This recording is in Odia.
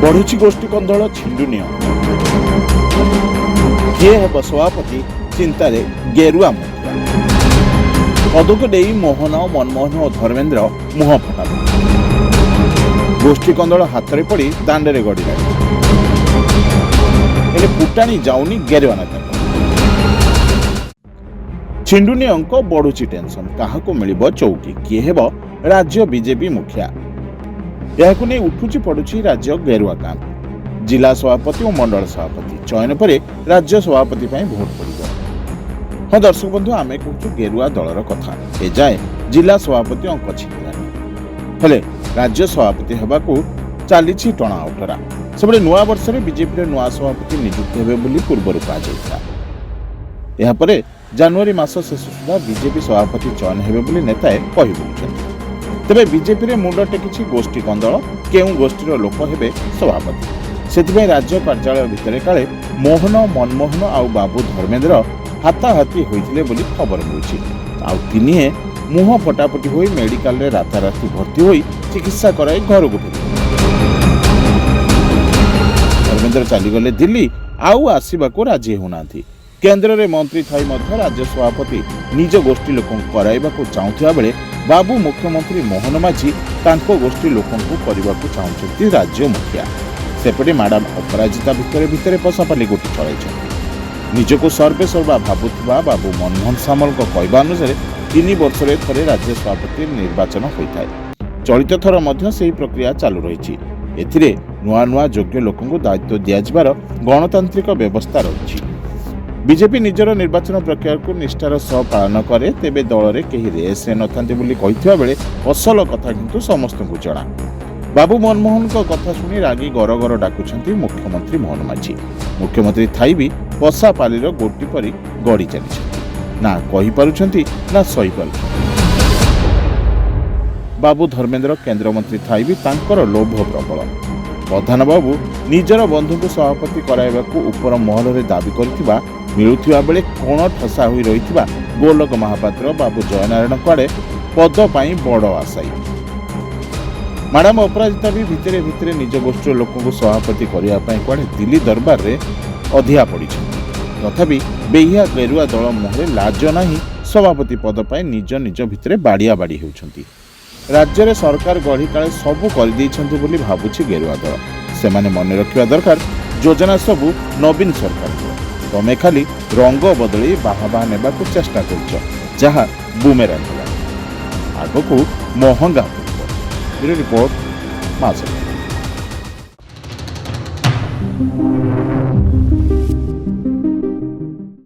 ବଢୁଛି ଗୋଷ୍ଠୀ କନ୍ଦଳ, ଛିଣ୍ଡୁନି ଅଙ୍କ। କିଏ ହେବ ସଭାପତି, ଚିନ୍ତାରେ ଗେରୁଆ ମୁଖିଆ। ପଦକୁ ନେଇ ମୋହନ, ମନମୋହନ ଓ ଧର୍ମେନ୍ଦ୍ର ମୁହଁ ଫଟାଫଟି। ଗୋଷ୍ଠୀ କନ୍ଦଳ ହାତରେ ପଡ଼ି ଦାଣ୍ଡରେ ଗଡ଼ିଲାଣି, ହେଲେ ଫୁଟାଣି ଯାଉନି ଗେରୁଆ ନେତାଙ୍କ। ଛିଣ୍ଡୁନି ଅଙ୍କ, ବଢୁଛି ଟେନସନ। କାହାକୁ ମିଳିବ ଚୌକି, କିଏ ହେବ ରାଜ୍ୟ ବିଜେପି ମୁଖିଆ, ଏହାକୁ ନେଇ ଉଠୁଛି ପଡୁଛି ରାଜ୍ୟ ଗେରୁଆ କ୍ୟାମ୍ପ। ଜିଲ୍ଲା ସଭାପତି ଓ ମଣ୍ଡଳ ସଭାପତି ଚୟନ ପରେ ରାଜ୍ୟ ସଭାପତି ପାଇଁ ଭୋଟ ପଡ଼ିବ। ହଁ ଦର୍ଶକ ବନ୍ଧୁ, ଆମେ କହୁଛୁ ଗେରୁଆ ଦଳର କଥା। ଏଯାଏଁ ଜିଲ୍ଲା ସଭାପତି ଅଙ୍କ ଛିଣ୍ଡିଲାନି, ହେଲେ ରାଜ୍ୟ ସଭାପତି ହେବାକୁ ଚାଲିଛି ଟଣା ଓଟରା। ସେପଟେ ନୂଆ ବର୍ଷରେ ବିଜେପିର ନୂଆ ସଭାପତି ନିଯୁକ୍ତି ହେବେ ବୋଲି ପୂର୍ବରୁ କୁହାଯାଇଥିଲା। ଏହାପରେ ଜାନୁଆରୀ ମାସ ଶେଷ ସୁଦ୍ଧା ବିଜେପି ସଭାପତି ଚୟନ ହେବେ ବୋଲି ନେତାଏ କହି ବୁଲୁଛନ୍ତି। ତେବେ ବିଜେପିରେ ମୁଣ୍ଡ ଟେକିଛି ଗୋଷ୍ଠୀ କନ୍ଦଳ। କେଉଁ ଗୋଷ୍ଠୀର ଲୋକ ହେବେ ସଭାପତି, ସେଥିପାଇଁ ରାଜ୍ୟ କାର୍ଯ୍ୟାଳୟ ଭିତରେ କାଳେ ମୋହନ, ମନମୋହନ ଆଉ ବାବୁ ଧର୍ମେନ୍ଦ୍ର ହାତାହାତି ହୋଇଥିଲେ ବୋଲି ଖବର ମିଳୁଛି। ଆଉ ତିନିହେଁ ମୁହଁ ଫଟାଫଟି ହୋଇ ମେଡିକାଲରେ ରାତାରାତି ଭର୍ତ୍ତି ହୋଇ ଚିକିତ୍ସା କରାଇ ଘରକୁ ଫେରିଲେ। ଧର୍ମେନ୍ଦ୍ର ଚାଲିଗଲେ ଦିଲ୍ଲୀ, ଆଉ ଆସିବାକୁ ରାଜି ହେଉନାହାନ୍ତି। କେନ୍ଦ୍ରରେ ମନ୍ତ୍ରୀ ଥାଇ ମଧ୍ୟ ରାଜ୍ୟ ସଭାପତି ନିଜ ଗୋଷ୍ଠୀ ଲୋକଙ୍କୁ କରାଇବାକୁ ଚାହୁଁଥିବା ବେଳେ ବାବୁ ମୁଖ୍ୟମନ୍ତ୍ରୀ ମୋହନ ମାଝୀ ତାଙ୍କ ଗୋଷ୍ଠୀ ଲୋକଙ୍କୁ କରିବାକୁ ଚାହୁଁଛନ୍ତି ରାଜ୍ୟ ମୁଖିଆ। ସେପଟେ ମାଡାମ ଅପରାଜିତା ଭିତରେ ଭିତରେ ପଶାପାଲି ଗୋଟି ଚଳାଇଛନ୍ତି। ନିଜକୁ ସର୍ବେସର୍ବା ଭାବୁଥିବା ବାବୁ ମନମୋହନ ସାମଲଙ୍କ କହିବା ଅନୁସାରେ 3 ବର୍ଷରେ ଥରେ ରାଜ୍ୟ ସଭାପତି ନିର୍ବାଚନ ହୋଇଥାଏ। ଚଳିତ ଥର ମଧ୍ୟ ସେହି ପ୍ରକ୍ରିୟା ଚାଲୁ ରହିଛି। ଏଥିରେ ନୂଆ ନୂଆ ଯୋଗ୍ୟ ଲୋକଙ୍କୁ ଦାୟିତ୍ୱ ଦିଆଯିବାର ଗଣତାନ୍ତ୍ରିକ ବ୍ୟବସ୍ଥା ରହିଛି। ବିଜେପି ନିଜର ନିର୍ବାଚନ ପ୍ରକ୍ରିୟାକୁ ନିଷ୍ଠାର ସହ ପାଳନ କରେ, ତେବେ ଦଳରେ କେହି ରେସ୍ରେ ନଥାନ୍ତି ବୋଲି କହିଥିବା ବେଳେ ଅସଲ କଥା କିନ୍ତୁ ସମସ୍ତଙ୍କୁ ଜଣା। ବାବୁ ମନମୋହନଙ୍କ କଥା ଶୁଣି ରାଗି ଗରଗର ଡାକୁଛନ୍ତି ମୁଖ୍ୟମନ୍ତ୍ରୀ ମୋହନ ମାଝୀ। ମୁଖ୍ୟମନ୍ତ୍ରୀ ଥାଇ ବି ପଶାପାଲିର ଗୋଟି ପରି ଗଡ଼ି ଚାଲିଛନ୍ତି। ନା କହିପାରୁଛନ୍ତି ନା ସହିପାରୁଛନ୍ତି। ବାବୁ ଧର୍ମେନ୍ଦ୍ର କେନ୍ଦ୍ରମନ୍ତ୍ରୀ ଥାଇ ବି ତାଙ୍କର ଲୋଭ ପ୍ରବଳ। ପ୍ରଧାନ ବାବୁ ନିଜର ବନ୍ଧୁଙ୍କୁ ସଭାପତି କରାଇବାକୁ ଉପର ମହଲରେ ଦାବି କରିଥିବା ମିଳୁଥିବା ବେଳେ କୋଣ ଠସା ହୋଇ ରହିଥିବା ଗୋଲକ ମହାପାତ୍ର, ବାବୁ ଜୟନାରାୟଣ କୁଆଡ଼େ ପଦ ପାଇଁ ବଡ଼ ଆଶାୟୀ। ମାଡାମ ଅପରାଜିତା ବି ଭିତରେ ଭିତରେ ନିଜ ଗୋଷ୍ଠୀର ଲୋକଙ୍କୁ ସଭାପତି କରିବା ପାଇଁ କୁଆଡ଼େ ଦିଲ୍ଲୀ ଦରବାରରେ ଅଧିଆ ପଡ଼ିଛନ୍ତି। ତଥାପି ବେହିଆ ଗେରୁଆ ଦଳ ମୁହଁରେ ଲାଜ ନାହିଁ, ସଭାପତି ପଦ ପାଇଁ ନିଜ ନିଜ ଭିତରେ ବାଡ଼ିଆ ବାଡ଼ି ହେଉଛନ୍ତି। ରାଜ୍ୟରେ ସରକାର ଗଢ଼ି କାଳେ ସବୁ କରିଦେଇଛନ୍ତି ବୋଲି ଭାବୁଛି ଗେରୁଆ ଦଳ। ସେମାନେ ମନେ ରଖିବା ଦରକାର, ଯୋଜନା ସବୁ ନବୀନ ସରକାରଙ୍କର। ତମେ ଖାଲି ରଙ୍ଗ ବଦଳେଇ ବାହା ବାହା ନେବାକୁ ଚେଷ୍ଟା କରୁଛ, ଯାହା ବୁମେରାଂ ହେଲା, ଆଗକୁ ମହଙ୍ଗା ପଡ଼ିବ। ବ୍ୟୁରୋ ରିପୋର୍ଟ, ମା ଶକ୍ତି।